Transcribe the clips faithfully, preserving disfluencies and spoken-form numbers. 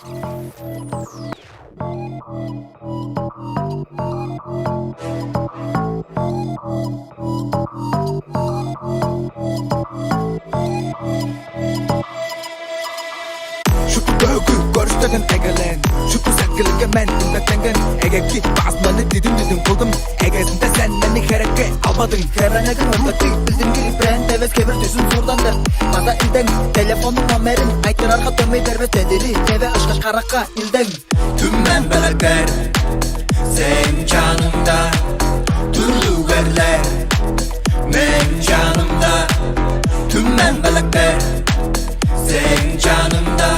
Шупту көөгү көрүштеген эгелээн, шупту сеткилге мен үмбектенген. Эгеки базманы дидим-дидим кылдым. Эгезинде сен мени херекке албадың. Херенегин ындыртыг билдингир, бренд эвес, кевир дүзүн суурдан деп. База илдең телефоннуң номерин айтырарга дөмей бербес дедири. Деве ышкаш каракка илдең. Түмен белектер, сен чанымда, түрлүгерлер, мен чанымда. Түмен белектер, сен чанымда,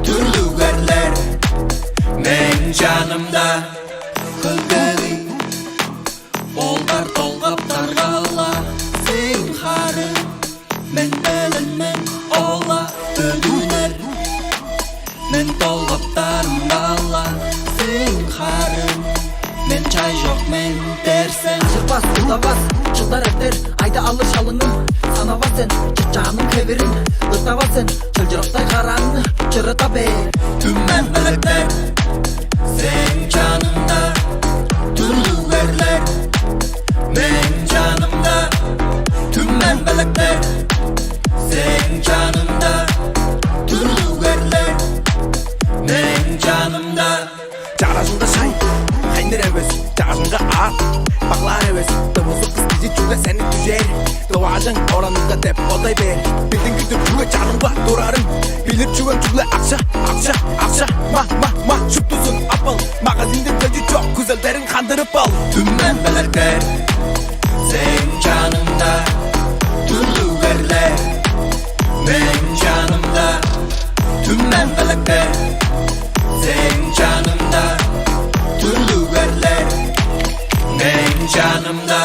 түрлүгерлер, мен чанымда. Кылгыгы олдар толгап таргала, сен харын, мен белен мен ола төдүнер. Мен долгоптарым бала, сен харын, мен чай чок мен дерсен. Чырбас, удавас, чылдар эртер, айда алыр шалыңым. Санавас сен чачааның хевирин, ыртавас сен чылчырыктай карааңны чырыта бээр. Түмен белектер, сен чанымда, түрлүгерлер, мен чанымда. Түмен белектер, сен чанымда, түрлүгерлер, мен чанымда. Чаражынга шай, хайныр эвес, чаражынга аат, баглаар эвес. Дывызы кыс кижи чүгле сени дүжээр. Дываажың ораныкка деп бодай бээр. Билдингир-дир чүге чанымга турарың. Билир чүвең чүгле акча, акча, акча. Ма, ма, ма, шуптузун аппал. Магазинден көжү чок күзелдерин хандырып ал. Түмен белектер, сен чанымда, түрлүгерлер, мен чанымда. Түмен белектер, сен чанымда, түрлүгерлер, мен чанымда.